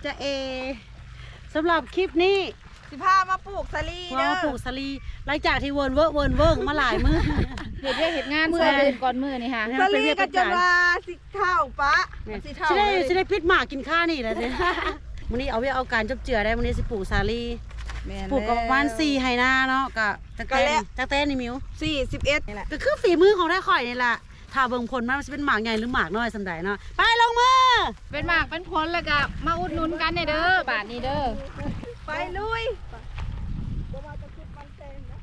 ຈະເອ ສຳລັບຄລິບນີ້ ຊິພາມາປູກສາລີເດີ ມາປູກສາລີ ຫຼັງຈາກທີ່ເວີນເວີ້ງເວີນເວີ້ງມາຫຼາຍມື້ ເຮັດວຽກເຮັດງານ ເມື່ອຍ ເມື່ອຍກ່ອນມື້ນີ້ຫາ ສາລີກໍຈົນວ່າຊິເຖົ້າປະ ແມ່ນ ຊິເຖົ້າ ຊິໄດ້ ເລີຍ ຊິໄດ້ປິດໝາກກິນຄານີ້ແຫຼະເດ້ ມື້ນີ້ເອົາວຽກເອົາການຈົບເຈືອໄດ້ ມື້ນີ້ຊິປູກສາລີ ແມ່ນ ປູກກໍປະມານ ແລ້ວ ສີ່ໄຮ່ນາເນາະ ກະ ຈັກແຕ່ ຈັກແຕ່ນີ້ມິວ ສີ່ສິບເອັດ ນີ້ແຫຼະ ກໍຄືຝີມືຂອງແທ້ຂ້ອຍນີ້ແຫຼະ ຖ້າເບິ່ງຜົນມັນ ມັນຊິເປັນໝາກໃຫຍ່ ຫຼື ໝາກນ້ອຍສ່ຳໃດເນາະ ໄປ ລົງມື ເປັນໝາກເປັນຜົນແລ້ວກໍມາອຸດໜູນກັນແດ່ເດີ ບາດນີ້ເດີ ໄປລຸຍ ບໍ່ວ່າຈະຄິດມັນແພງນະ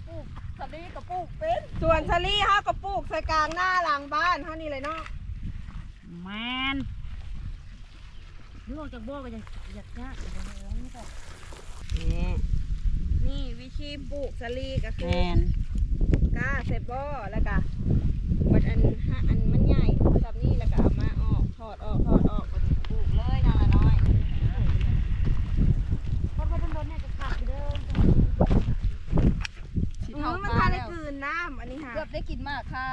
ປູກສາລີກໍປູກເປັນ ສວນສາລີເຮົາກໍປູກໃສ່ກາງນາຫຼັງບ້ານເຮົານີ້ແຫຼະເນາະ ແມ່ນ ດຶງອອກຈາກບໍ່ກໍຢາກ ຢາກຍາກ ນີ້ ນີ້ວິທີປູກສາລີກໍຄື ແມ່ນ ກ້າໃສ່ບໍ່ ແລ້ວກໍບັດອັນ ອັນມັນໃຫຍ່ສ່ຳນີ້ ແລ້ວກໍເອົາມາອອກ ຖອດອອກ ຖອດອອກ ບັດນີ້ປູກເລີຍ ໜ້ອຍໆ ຄົນວ່າດົນໆ ນີ້ກໍຄັກເດີ ຊິເທົ່າ ອືມ ມັນທັນໄດ້ກືນນ້ຳ ອັນນີ້ຫາ ເກືອບໄດ້ກິນໝາກຄ່າ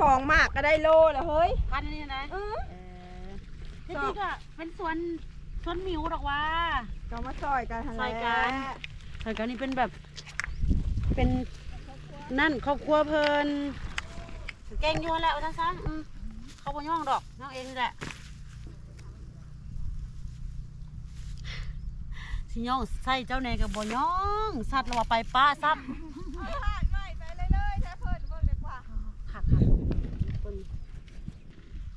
ສອງໝາກກໍໄດ້ໂລແລ້ວເຮີ້ຍ ພັນນີ້ນະ ເອີ ເອີ ທີ່ຈິງກໍ ເປັນສວນ ສວນໝິວດອກວ່າ ກໍມາຊ່ອຍກັນຫັ້ນແຫຼະ ຊ່ອຍກັນ ຊ່ອຍກັນ ນີ້ເປັນແບບ ເປັນນັ້ນ ຄອບຄົວເພິ່ນ ເກັ່ງຢູ່ຫັ້ນແຫຼະວ່າຊັ້ນຊະ ອືມ ເຂົາບໍ່ຍ້ອງດອກ ຍ້ອງເອງນີ້ແຫຼະ ຊິຍ້ອງໃສ່ເຈົ້າແດ່ກໍບໍ່ຍ້ອງ ສັດລະວ່າໄປປ້າຊ້ຳ ໄປເລີຍໆ ແທ້ເພິ່ນເບິ່ງດີກວ່າ ຄັກໆ ເພິ່ນ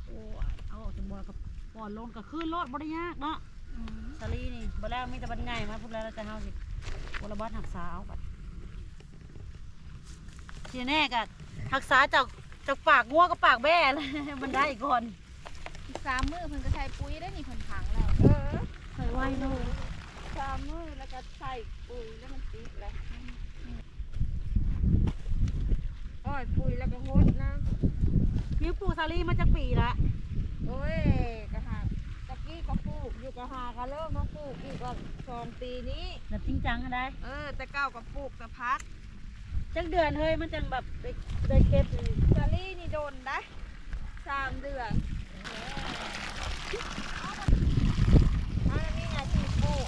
ໂອ້ຍ ເອົາອອກຈາກບໍ່ກໍປ້ອນລົງ ກໍຄືນໂລດ ບໍ່ໄດ້ຍາກເນາະ ອືມ ສາລີນີ້ ບໍ່ແລ້ວມີແຕ່ບັດໃຫຍ່ມາພຸ້ນແລ້ວ ແລ້ວແຕ່ເຮົາຊິ ໂອ້ ລະບັດຮັກສາເອົາບັດ ທີ່ແນ່ກໍຮັກສາຈາກ ຈາກປາກງົວກັບປາກແບ້ ມັນໄດ້ກ່ອນ ອີກສາມມື້ເພິ່ນກໍໃສ່ປຸ໋ຍໄດ້ນີ້ ເພິ່ນຝັງແລ້ວ ເອີ ໃສ່ໄວເນາະ ສາມມື້ແລ້ວກໍໃສ່ປຸ໋ຍ ແລ້ວມັນຕິດແລ້ວ. ອ້ອຍ ປຸ໋ຍແລ້ວກໍຫົດນຳ. ມິວປູກສາລີມາຈັກປີລະ? ໂອ້ຍ ກະຫາ ຕະກີ້ກໍປູກຢູ່ ກະຫາກະເລີ່ມມາປູກອີກວ່າສອງປີນີ້ ແບບຈິງຈັງຫັ້ນໃດ໋. ເອີ ແຕ່ເກົ່າກໍປູກແຕ່ຜັກ. ຈັກເດືອນເຮີ້ຍ ມັນຈັ່ງແບບໄດ້ ໄດ້ເກັບນີ້? ສາລີນີ້ດົນໃດ໋ ສາມເດືອນ. ເຮົາລະມີໜ້າທີ່ປູກ.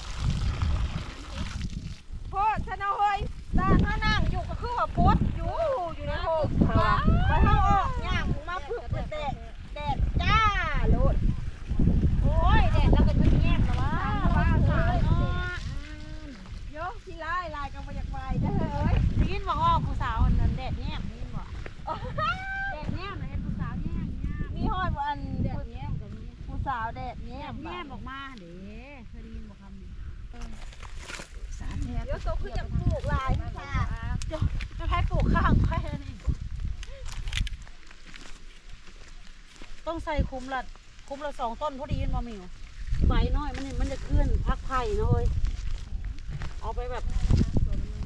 ໂພດຊະເນາະເຮີ້ຍ ແຕ່ເຮົານັ່ງຢູ່ກໍຄືວ່າປົດຢູ່ ຢູ່ໃນໂຮງ ບັດເຮົາອອກຍ່າງມາປຶບ ແດດ ແດດຈ້າໂລດ. ໂອ້ຍ ແດດລະກໍແຍບລະວ່າ ໂຍ ຂີ້ຮ້າຍຫຼາຍກໍບໍ່ຢາກໄຫວ້ເດີເຮີ້ຍ. ໄດ້ຍິນບໍ່ ເວົ້າຜູ້ສາວອັນນັ້ນ ແດດແຍບ ໄດ້ຍິນບໍ່? ແດດແຍບນະ ເຫັນຜູ້ສາວແຍບ ມີຮອດບໍ່ ອັນ ແດດແຍບກໍມີ ຜູ້ສາວແດດແຍບ ແຍບອອກມາເດ້. ເຄີຍໄດ້ຍິນບໍ່ຄຳນີ້? ເອີ ສາແທ້ ດຽວໂຕຄືຈະປູກຫຼາຍແທ້ ແມ່ນໃຜປູກຂ້າງໄປອັນນີ້? ຕ້ອງໃສ່ຄຸມລະ ຄຸມລະສອງຕົ້ນພໍດີແມ່ນບໍ່ມິວ? ໃບນ້ອຍມັນນີ້ ມັນຈະຄືນຜັກໄຜ່ເນາະເອີຍ ເອົາໄປແບບ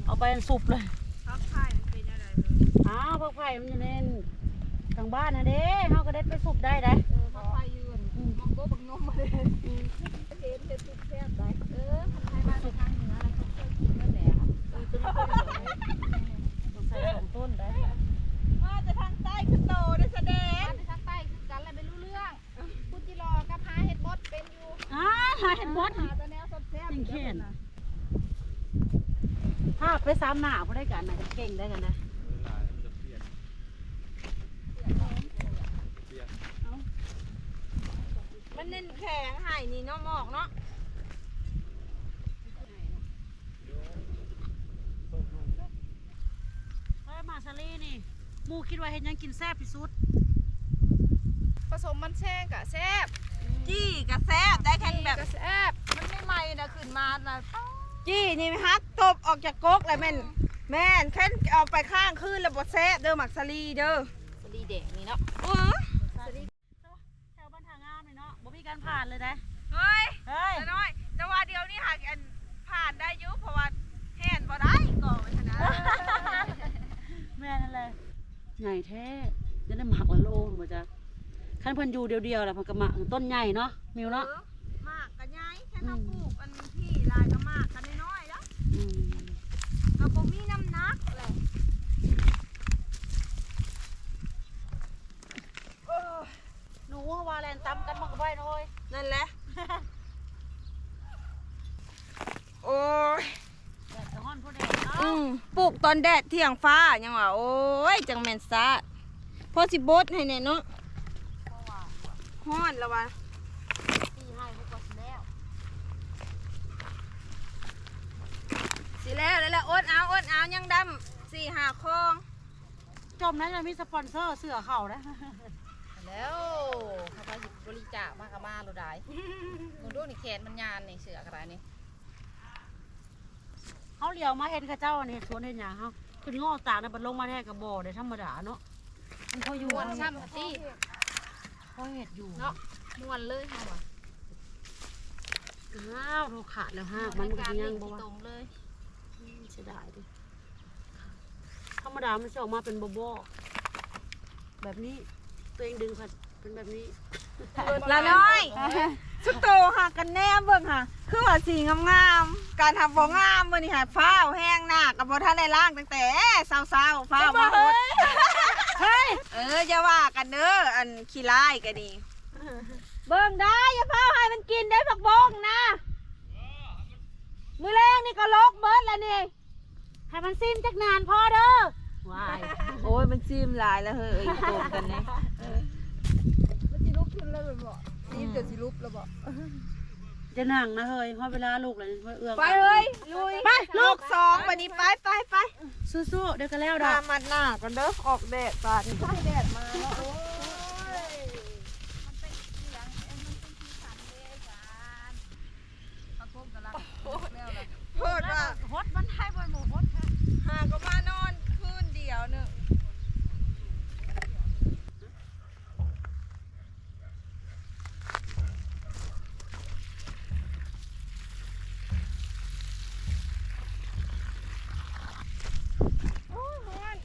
ເອົາໄປອັນສຸບເລີຍ. ຜັກໄຜ່ມັນເປັນແນວໃດເອີຍ? ອ້າວ ຜັກໄຜ່ມັນຢູ່ໃນ ທາງບ້ານຫັ້ນເດ້ ເຮົາກໍເດັດໄປສຸບໄດ້ໃດ໋. ເອີ ຜັກໄຜ່ຢູ່ ອືມ ບັກໂກບັກຍົມຫັ້ນເດ້. ອືມ ເຫັນເຮັດສຸບແຊບໃດ໋. ເອີ ຄັນໃຜມາຈາກທາງເໜືອລະຕ້ອງເຄີຍກິນເບິດແຫຼະ. ເອີ ຕົວນີ້ຕົ້ນດຽວ ຕ້ອງໃສ່ສອງຕົ້ນໃດ໋. ມາຈາກທາງໃຕ້ຄືໂຕໄດ້ສະແດງ ມາຈາກທາງໃຕ້ຄືກັນລະ ໄປຮູ້ເລື່ອງ. ຄຸດຈິລໍກັບຫາເຫັດບົດເປັນຢູ່. ຫາ ຫາເຫັດບົດ ຫາແຕ່ແນວແຊບໆ ເກັ່ງແຂນ. ພາໄປສາມໜ້າຜູ້ໃດກັນນະ ເກັ່ງໄດ້ກັນນະ. ມັນແໜ້ນແຂງໃຫ້ນີ້ເນາະ ໝອກເນາະ. ເອີ ໝາກສາລີນີ້ ໝູ່ຄິດວ່າເຮັດຫຍັງກິນແຊບທີ່ສຸດ? ປະສົມມັນແຊງກະແຊບ ຈີ່ກະແຊບໄດ໋. ຄັນແບບ ຈີ່ກະແຊບ ມັນໃໝ່ໆນະ ຂຶ້ນມານະ ຈີ່ນີ້ຫັກຕົບອອກຈາກກົກແລ້ວແມ່ນ ອືມ ແມ່ນ ຄັນເອົາໄປຄ້າງຄືນແລ້ວບໍ່ແຊບເດີ ໝາກສາລີເດີ. ສາລີແດງນີ້ເນາະ ເອີ ສາລີ ແຖວບ້ານທ່າງາມນີ້ເນາະ ບໍ່ມີການຜ່ານເລີຍໃດ໋. ເຮີ້ຍ ເຮີ້ຍ ນ້ອຍ ແຕ່ວ່າດຽວນີ້ຫາກ ອັນ ຜ່ານໄດ້ຢູ່ ເພາະວ່າແລ່ນບໍ່ໄດ້ກໍວ່າຊັ້ນນະ. ແມ່ນຫັ້ນແຫຼະ ໃຫຍ່ແທ້ ຈະໄດ້ໝາກລະໂລບໍ່ຈັກ. ຄັນເພິ່ນຢູ່ດຽວໆລະ ເພິ່ນກໍໝາກຕົ້ນໃຫຍ່ເນາະ ມິວເນາະ. ເອີ ໝາກກໍໃຫຍ່ ຄັນເຮົາ ອືມ ປູກອັນທີ່ຫຼາຍກໍໝາກກໍນ້ອຍໆລະ. ອືມ ກໍບໍ່ມີນ້ຳໜັກແຫຼະ. ໂອ້ຍ ໜູວ່າແລ່ນຕຳກັນມັນກໍໄວເນາະເອີຍ. ນັ້ນແຫຼະ ປູກຕອນແດດທ່ຽງຟ້າ ຍັງວ່າ ໂອ້ຍ ຈັ່ງແມ່ນຊາດ ພໍຊິບົດໃຫ້ແດ່ເນາະ ຮ້ອນລະວ່າ ຊິແລ້ວແລ້ວ ອົດເອົາ ອົດເອົາ ຍັງດຳສີ່ຫ້າຄອງ. ຈົ່ມນັ້ນມີສະປອນເຊີເສື້ອເຂົານະ ແລ້ວເຂົາເຈົ້າຊິບໍລິຈາກມາກະມາໂລດດາຍ ເບິ່ງດູນີ້ແຂນມັນຍານນີ້ ເສື້ອກະດາຍນີ້ ເຮົາຫຼຽວມາເຫັນເຂົາເຈົ້າອັນເຮັດສວນເຮັດຫຍັງ ເຮົາຂຶ້ນເງາະຕາກນະ ບັດລົງມາແທ້ກະບໍ່ໄດ້ທຳມະດາເນາະ ມັນພໍຢູ່ ມ່ວນຊ້ຳຕິ ພໍເຮັດຢູ່ເນາະ ມ່ວນເລີຍເຮົາວ່າ ອ້າວ ໂທຂາດແລ້ວ ຮາກມັນກໍຍັງບໍ່ວ່າ ອືມ ເສຍດາຍເດ້ ທຳມະດາມັນຊິອອກມາເປັນບໍ່ໆ ແບບນີ້ ຕົວເອງດຶງພັດເປັນແບບນີ້ ລານ້ອຍ ຊຸໂຕຫາກັນແນມເບິ່ງຫາ ຄືວ່າສີງາມໆ ການຫາບໍ່ງາມ ມື້ນີ້ຫາຟ້າວແຮງ ໜ້າກໍບໍ່ທັນໄດ້ລ້າງຕັ້ງແຕ່ເຊົ້າໆ ຟ້າວມາຫົດ ເຮີ້ຍ ເອີ ຢ່າວ່າກັນເດີ ອັນຂີ້ຮ້າຍກໍດີ ເບິ່ງໄດ້ ຢ່າຟ້າວໃຫ້ມັນກິນໄດ້ຜັກບົ້ງນະ ມື້ແລງນີ້ກໍລົກເບິດລະນີ້. ໃຫ້ມັນຊີມຈັກໜ່ານພໍເດີ ວ້າຍ ໂອ້ຍ ມັນຊີມຫຼາຍລະເຮີ້ຍ ໂກງກັນນີ້ ມັນຊິລຸກຂຶ້ນແລ້ວແມ່ນບໍ່ ຊີມຈົນຊິຫຼຸບແລ້ວບໍ່ ຢ່ານັ່ງນະເຮີ້ຍ ຮອດເວລາລຸກແລ້ວ ເອື້ອງ ໄປເຮີ້ຍ ລຸຍ ໄປ ລຸກ ສອງ ບາດນີ້ ໄປ ໄປ ໄປ ສູ້ໆ ດຽວກໍແລ້ວດອກ ຜ້າມັດໜ້າກ່ອນເດີ ອອກແດດບາດນີ້ ແດດມາແລ້ວ ໂອ້ຍ ໂພດວ່າ ຫົດມັນໃຫ້ບໍ່ ບໍ່ຫົດ ຫາກໍມານອນຄືນດຽວໜຶ່ງ ໂອ້ຍ ຮ້ອນ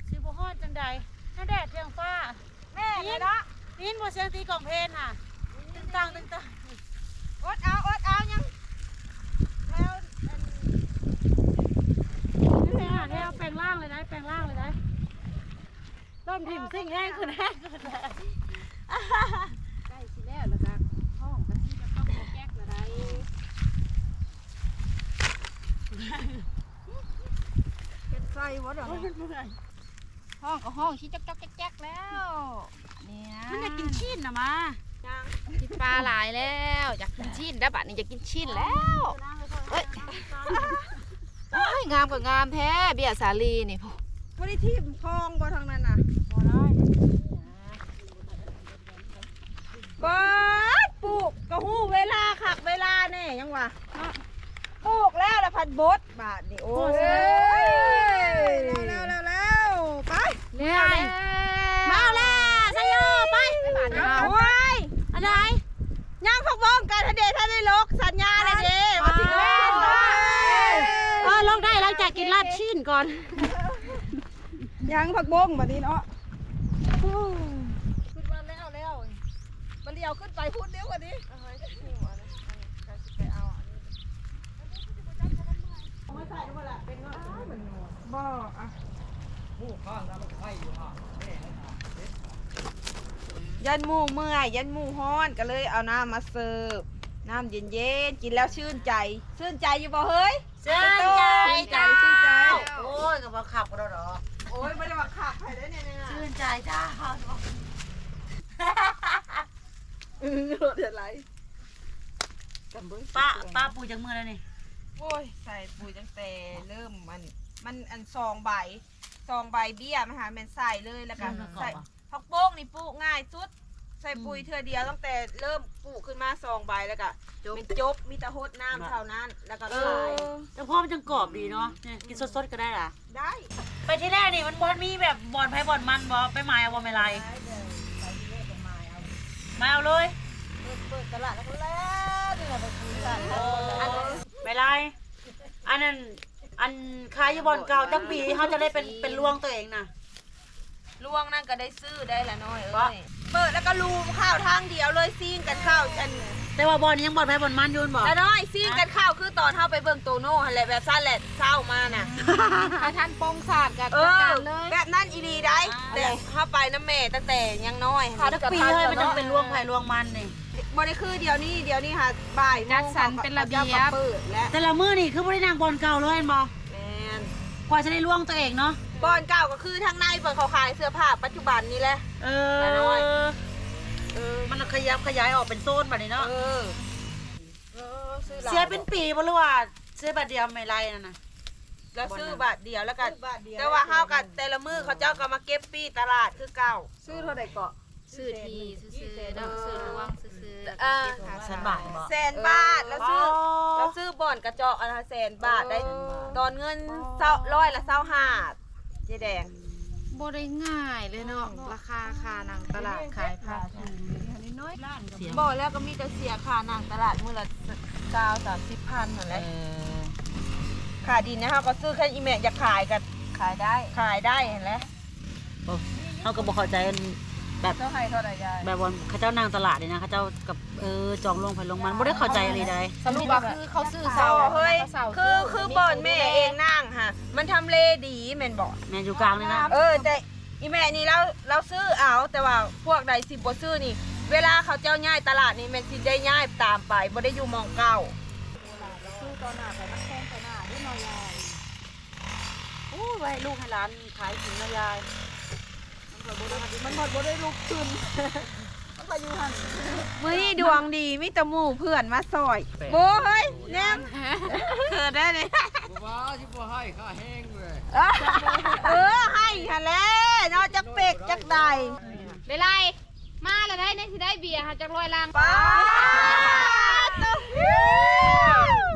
ຊິບໍ່ຮ້ອນຈັ່ງໃດ ທັງແດດທັງຟ້າ ແມ່ນແຫຼະເນາະ ໄດ້ຍິນບໍ່ ສຽງຕີກອງເພນຫະ ຕຶງຕັງ ຕຶງຕັງ ອົດເອົາ ອົດເອົາ ຍັງແຖວ ອັນ ແຖວ ແຖວແປງຮ່າງເລີຍໄດ໋ ແປງຮ່າງເລີຍໄດ໋. ເລີ່ມຖິ້ມສິ່ງແຮງຂຶ້ນ ແຮງຂຶ້ນແລ້ວ ໃກ້ຊິແລ້ວລະກະ ຫ້ອງກະຊິຈະຕ້ອງແກກລະໄດ໋ ເຮັດໃສ່ບໍ່ດຽວນີ້ ໂອ້ຍ ເມື່ອຍ ຫ້ອງກະຫ້ອງຊິຈອກໆແຈກໆແລ້ວ ນີ້ນະ ມັນຢາກກິນຊີ້ນນະມາ ຍັງ ກິນປາຫຼາຍແລ້ວ ຢາກກິນຊີ້ນແລ້ວ ບາດນີ້ຢາກກິນຊີ້ນແລ້ວ ເອີຍ ໂອ້ຍ ງາມກໍງາມແທ້ ເບ້ຍສາລີນີ້ ບໍ່ໄດ້ຖິ້ມຄອງບໍ່ທາງນັ້ນນະ ບໍ່ໄດ້ ບາດ ປູກກໍຮູ້ເວລາຄັກເວລາແນ່ ຍັງວ່າເນາະ ປູກແລ້ວລະພັດບົດບາດນີ້ ໂອ້ຍ ແລ້ວໆໆໆ ໄປ ເມື່ອຍ ມາແລ້ວ ໄຊໂຍ ໄປ ບາດນີ້ ໂອ້ຍ ອັນໃດ ຍ່າງພັກບົ້ງກັນຫັ້ນເດ ຖ້າໄດ້ລົກສັນຍາແລ້ວເດ ວ່າຊິແລ່ນ ເອີ ລົກໄດ້ ຫຼັງຈາກກິນລາບຊີ້ນກ່ອນ ຍ່າງພັກບົ້ງບາດນີ້ເນາະ ຂຶ້ນມາແລ້ວແລ້ວ ບາດຫຼຽວຂຶ້ນໄປພຸ້ນເດ້ບາດນີ້ ເອົາໄວ້ ເອົາໄວ້ ເອົາຊິໄປເອົາອັນນີ້ ເອົາມາໃສ່ບໍ່ລະ ເປັນເນາະ ອ້າຍ ມັນນອນ ບໍ່ ອ່ະ ໝູ່ຂ້າງນະ ມັນໄປຢູ່ຂ້າງ ຢ້ານໝູ່ເມື່ອຍ ຢ້ານໝູ່ຮ້ອນ ກໍເລີຍເອົານ້ຳມາເສີບ ນ້ຳເຢັນໆ ກິນແລ້ວຊື່ນໃຈ ຊື່ນໃຈຢູ່ບໍ່ເຮີ້ຍ? ຊື່ນໃຈ ຊື່ນໃຈ ຊື່ນໃຈ ໂອ້ຍ ກໍບໍ່ຂັບກໍດອກ ໂອ້ຍ ບໍ່ໄດ້ວ່າຂັບໃຜໄດ້ແນ່ໆ ຊື່ນໃຈຈ້າ ອື ລົດເຮັດໄລ ກັນເບິ່ງ ປ້າ ປ້າປູຈັກມື້ແລ້ວນີ້? ໂອ້ຍ ໃສ່ປູຕັ້ງແຕ່ເລີ່ມ ມັນ ມັນ ອັນ ສອງໃບ ສອງໃບເບ້ຍ ມັນຫາແມ່ນໃສ່ເລີຍ ແລ້ວກໍ ອືມ ໃສ່ ຜັກບົ້ງນີ້ປູກງ່າຍສຸດ ໃສ່ປຸ໋ຍ ອືມ ເທື່ອດຽວ ຕັ້ງແຕ່ເລີ່ມປູກຂຶ້ນມາສອງໃບ ແລ້ວກໍຈົບ ແມ່ນຈົບ ມີແຕ່ຫົດນ້ຳເທົ່ານັ້ນ ແລ້ວກໍຂາຍ ເອີ ແຕ່ພໍມັນຈັ່ງກອບດີເນາະ ນີ້ ກິນສົດໆກໍໄດ້ລະ ໄດ້ ໄປທີແລກນີ້ມັນບໍ່ທັນມີແບບບ່ອນໃຜບ່ອນມັນບໍ່ ໄປໝາຍເອົາບໍ່ ແມ່ໄລ ໄປທີແລກໄປໝາຍເອົາ ໝາຍເອົາເລີຍ ເປີດ ເປີດຕະຫຼາດແລ້ວກໍແລ່ນ ນີ້ລະໄປຊື້ຕະຫຼາດ ໂອ້ ແມ່ໄລ ອັນນັ້ນ ອັນຂາຍຢູ່ບ່ອນເກົ່າຈັກປີ ເຮົາຈະໄດ້ເປັນ ເປັນລວງຕົວເອງນະ? ລວງນັ້ນກໍໄດ້ຊື້ໄດ້ລະນ້ອຍເອີຍ ເປີດແລ້ວກໍລູມຂ້າວທາງດຽວເລີຍ ຊີງກັນຂ້າວ ອັນ ແຕ່ວ່າບ່ອນນີ້ຍັງບ່ອນໃຜບ່ອນມັນຢູ່ແມ່ນບໍ່? ລະນ້ອຍ ຊິງກັນເຂົ້າຄືຕອນເຮົາໄປເບິ່ງໂຕໂນ່ຫັ້ນແຫຼະ ແບບຊັ້ນແຫຼະ ເຊົ້າມານະ ຖ້າທັນປ່ອງສາດກໍ ເອີ ຈັດການເລີຍ ແບບນັ້ນອີ່ຫຼີໄດ໋. ອ່າ ແຕ່ເຮົາໄປນຳແມ່ຕັ້ງແຕ່ຍັງນ້ອຍ ຈັກປີເຮີ້ຍ ມັນຈັ່ງເປັນລວງໃຜລວງມັນນີ້ ບໍ່ໄດ້ຄືດຽວນີ້ ດຽວນີ້ຫາບ່າຍໂມງ ຈັດສັນເປັນລະບຽບ ເຂົາເຈົ້າກໍເປີດແລ້ວ. ແຕ່ລະມື້ນີ້ຄືບໍ່ໄດ້ນັ່ງບ່ອນເກົ່າເລີຍແມ່ນບໍ່? ແມ່ນ ກວ່າຈະໄດ້ລວງຕົວເອງເນາະ. ບ່ອນເກົ່າກໍຄືທາງໃນບ່ອນເຂົາຂາຍເສື້ອຜ້າປັດຈຸບັນນີ້ແຫຼະ. ເອີ ລະນ້ອຍ ເອີ ມັນຂະຫຍັບຂະຫຍາຍອອກເປັນໂຊນບັດນີ້ເນາະ. ເອີ ເອີ ຊື້ຫຼາຍ ເສຍເປັນປີບໍ່ ຫຼືວ່າເສຍບາດດຽວແມ່ໄລ່ນັ້ນນະ? ລາວຊື້ບາດດຽວ ແລ້ວກໍ ແຕ່ວ່າເຮົາກໍແຕ່ລະມື້ເຂົາເຈົ້າກໍມາເກັບປີ້ຕະຫຼາດຄືເກົ່າ. ຊື້ເທົ່າໃດເກາະ? ຊື້ທີ່ຊື່ໆເນາະ ຊື້ລວງຊື່ໆ ເອີ ແສນບາດບໍ່? ແສນບາດ ລາວຊື້ ລາວຊື້ບ່ອນກະເຈາະອັນແສນບາດໄດ໋. ຕອນເງິນ ຮ້ອຍລະຊາວຫ້າ ເຈແດງ ບໍ່ໄດ້ງ່າຍເລີຍເນາະ ລາຄາຄ່ານັ່ງຕະຫຼາດຂາຍຜັກ. ບໍ່ແລ້ວກໍມີແຕ່ເສຍຄ່ານັ່ງຕະຫຼາດມື້ລະຊາວ ສາມສິບພັນຫັ້ນແຫຼະ. ເອີ ຄ່າດິນນະ ເຮົາກໍຊື້ ຄັນອີ່ແມ່ຢາກຂາຍກໍຂາຍໄດ້ ຂາຍໄດ້ຫັ້ນແຫຼະ. ເຮົາກໍບໍ່ເຂົ້າໃຈ ແບບ ເຈົ້າໃຫ້ເທົ່າໃດຍາຍ? ແບບວ່າເຂົາເຈົ້ານັ່ງຕະຫຼາດນີ້ນະ ເຂົາເຈົ້າກັບ ເອີ ຈອງລວງໃຜລວງມັນ ບໍ່ໄດ້ເຂົ້າໃຈອີ່ຫຼີໃດ໋. ສະຫຼຸບວ່າຄືເຂົາຊື້ເຊົ່າ ເອີ ເຮີ້ຍ ເຂົາເຊົ່າ ຄື ຄືບ່ອນແມ່ເອງນັ່ງຫັ້ນ ມັນທຳເລດີແມ່ນບໍ່? ແມ່ນ ຢູ່ກາງນີ້ນະ. ເອີ ແຕ່ອີ່ແມ່ນີ້ລາວ ລາວຊື້ເອົາ ແຕ່ວ່າພວກໃດຊິບໍ່ຊື້ນີ້ ເວລາເຂົາເຈົ້າຍ້າຍຕະຫຼາດນີ້ ແມ່ນຊິໄດ້ຍ້າຍຕາມໄປ ບໍ່ໄດ້ຢູ່ໝ່ອງເກົ່າ. ຊື້ຕໍ່ໜ້າໄປ ມັນແພງຕໍ່ໜ້າເດ້ນ້ອຍຍາຍ. ໂອ້ຍ ໄວ້ໃຫ້ລູກໃຫ້ຫຼານຂາຍກິນເນາະຍາຍ ມັນບໍ່ໄດ້ ມັນບໍ່ໄດ້ລຸກຂຶ້ນ ມັນກໍຢູ່ຫັ້ນ. ມື້ນີ້ດວງດີ ມີແຕ່ໝູ່ເພື່ອນມາຊ່ອຍ. ໂອ້ຍ ແນມ ເຂີນໄດ້ເລີຍ ບໍ່ວ່າຊິບໍ່ໃຫ້ຄ່າແຮງເລີຍ. ເອີ ໃຫ້ຫັ້ນແຫຼະເນາະ ຈັກເປັກຈັກໃດ. ໄດ້ໄລ່ ມາແລ້ວໄດ໋ ໃນຊິໄດ້ເບຍຫາຈັກຮ້ອຍລັງ. ປ້າດ ໂຕ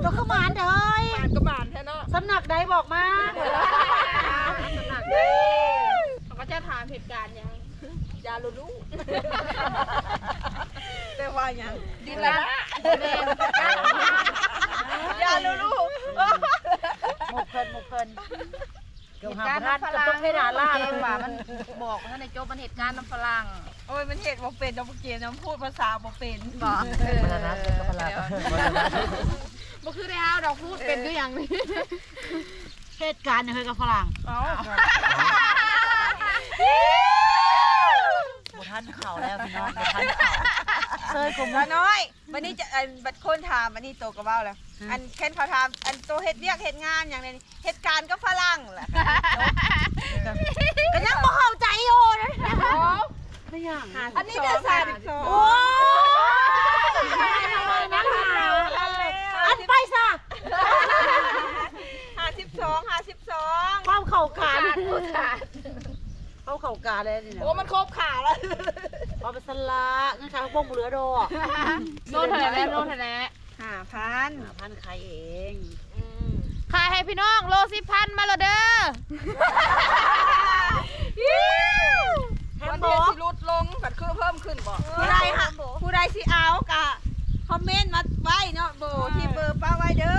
ໂຕຄືໝານແທ້ເຮີ້ຍ. ໝານກໍໝານແທ້ເນາະ. ສຳນັກໃດບອກມາ ສຳນັກໃດ. ເຂົາກໍຈະຖາມເຫດການຫຍັງ? ຢາລູລູ. ແປວ່າຫຍັງ? ດິນລະນະ. ແມ່ນ ຢາລູລູ. ໝົກເພິ່ນ ໝົກເພິ່ນ. ເຫດການນຳຝຣັ່ງ ເກມວ່າມັນບອກບໍ່ທັນໄດ້ຈົບ ມັນເຫດການນຳຝຣັ່ງ. ໂອ້ຍ ມັນເຮັດບໍ່ເປັນດອກ ເກມນຳ ພູດພາສາບໍ່ເປັນ. ບໍ່ ເອີ ບໍ່ຄືໄດ້ເຮົາດອກ ພູດເປັນຄືຫຍັງນີ້. ເຫດການຫຍັງເຮີ້ຍກັບຝຣັ່ງ? ເອົ້າ ບໍ່ທັນເຂົ້າແລ້ວພີ່ນ້ອງ ບໍ່ທັນເຂົ້າ. ເຊີຍກົມນ້ອຍ. ບັດນີ້ຈະ ອັນ ບັດຄົນຖາມ ອັນນີ້ໂຕກໍເວົ້າແລ້ວ ຮະ ອັນ ຄັນເຂົາຖາມ ອັນ ໂຕເຮັດວຽກເຮັດງານຫຍັງແດ່ນີ້? ເຮັດການກັບຝຣັ່ງລະ ກໍຍັງບໍ່ເຂົ້າໃຈຢູ່. ໂອ້ ແມ່ນຫຍັງ? ອັນນີ້ກໍ ສາມສິບສອງ ໂອ້ຍ ອັນໄປຊະ ຫ້າສິບສອງ ຫ້າສິບສອງ ຄວາມເຂົ້າການ ເຂົ້າການແລ້ວນີ້ນະ. ໂອ້ ມັນຄົບຂາແລ້ວ ເອົາໄປຊັ້ນລະ ເງິນຂາຍຜັກບົ້ງບໍ່ເຫຼືອດອກ. ໂລເທົ່າໃດແມ່? ໂລເທົ່າໃດ? ຫ້າພັນ ຫ້າພັນ ຂາຍເອງ. ອືມ ຂາຍໃຫ້ພີ່ນ້ອງໂລສິບພັນ ມາໂລດເດີ. ແຮມບໍ່? ມັນຊິຫຼຸດລົງ ບັດຄືເພີ່ມຂຶ້ນບໍ່? ຜູ້ໃດຫາ ຜູ້ໃດຊິເອົາກະຄອມເມັນມາໄວ້ເນາະ ໂບ ເອີ ທີ່ເບີປະໄວ້ເດີ.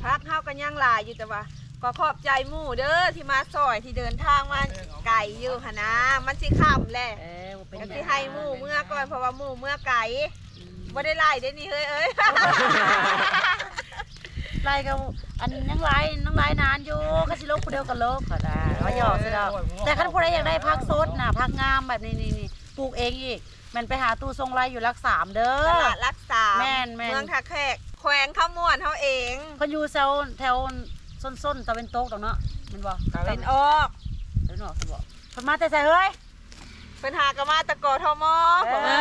ຜັກເຮົາກໍຍັງຫຼາຍຢູ່ ແຕ່ວ່າ ກໍຂອບໃຈໝູ່ເດີທີ່ມາຊ່ອຍ ທີ່ເດີນທາງມາໄກຢູ່ຫັ້ນນະ. ມັນຊິຄ່ຳແຫຼະ ເອີ ບໍ່ເປັນຫຍັງ ກໍຊິໃຫ້ໝູ່ເມືອກ່ອນ ເພາະວ່າໝູ່ເມືອໄກ. ອືມ ບໍ່ໄດ້ໄລ່ເດ້ນີ້ເຮີ້ຍເອີຍ. ໄລ່ກໍ ອັນ ຍັງຫຼາຍ ຍັງຫຼາຍນານຢູ່ ຄັນຊິລົງຜູ້ດຽວກໍລົງ ກໍໄດ້ ວ່າຫຍອກຊື່ດອກ. ແຕ່ຄັນຜູ້ໃດຢາກໄດ້ຜັກສົດນະ ຜັກງາມແບບນີ້ ນີ້ ນີ້ ປູກເອງອີກ ແມ່ນໄປຫາຕູ້ສົ່ງໄລ່ຢູ່ຫຼັກສາມເດີ ຕະຫຼາດຫຼັກສາມ ແມ່ນໆ ເມືອງທ່າແຂກ ແຂວງຄຳມ່ວນເຮົາເອງ. ເພິ່ນຢູ່ແຖວ ແຖວ ໂຊນ ໂຊນຕາເວັນຕົກດອກເນາະ ແມ່ນບໍ່? ຕາເວັນອອກ ຕາເວັນອອກຊະບໍ່? ເພິ່ນມາແຕ່ໃສເຮີ້ຍ? ເພິ່ນຫາກໍມາແຕ່ ກທມ. ເອີ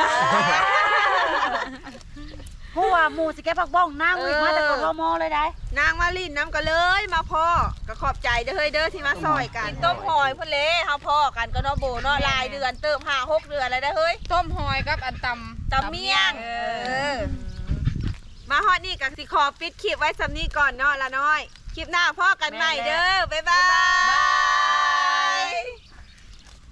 ຮູ້ວ່າໝູ່ຊິເກັບຜັກບົ້ງ ນາງ ເອີ ມາແຕ່ ກທມ ເລີຍໄດ໋. ນາງມາຫຼິ້ນນຳກໍເລີຍມາພໍ້ ກໍຂອບໃຈເດີເຮີ້ຍເດີທີ່ມາຊ່ອຍກັນ. ກິນຕົ້ມຫອຍພຸ້ນເລ ເຮົາພໍ້ກັນກໍເນາະໂບເນາະ ແມ່ນໆ ຫຼາຍເດືອນເຕີບ ຫ້າຫົກເດືອນແລ້ວເດີເຮີ້ຍ. ຕົ້ມຫອຍກັບອັນຕຳ ຕຳໝ້ຽງ ຕຳໝ້ຽງ ເອີ ເອີ ມາຮອດນີ້ກໍຊິຂໍປິດຄລິບໄວ້ສ່ຳນີ້ກ່ອນເນາະລະນ້ອຍ. ຄລິບໜ້າພໍ້ກັນໃໝ່ເດີ ແມ່ນແລ້ວ ບາຍບາຍ.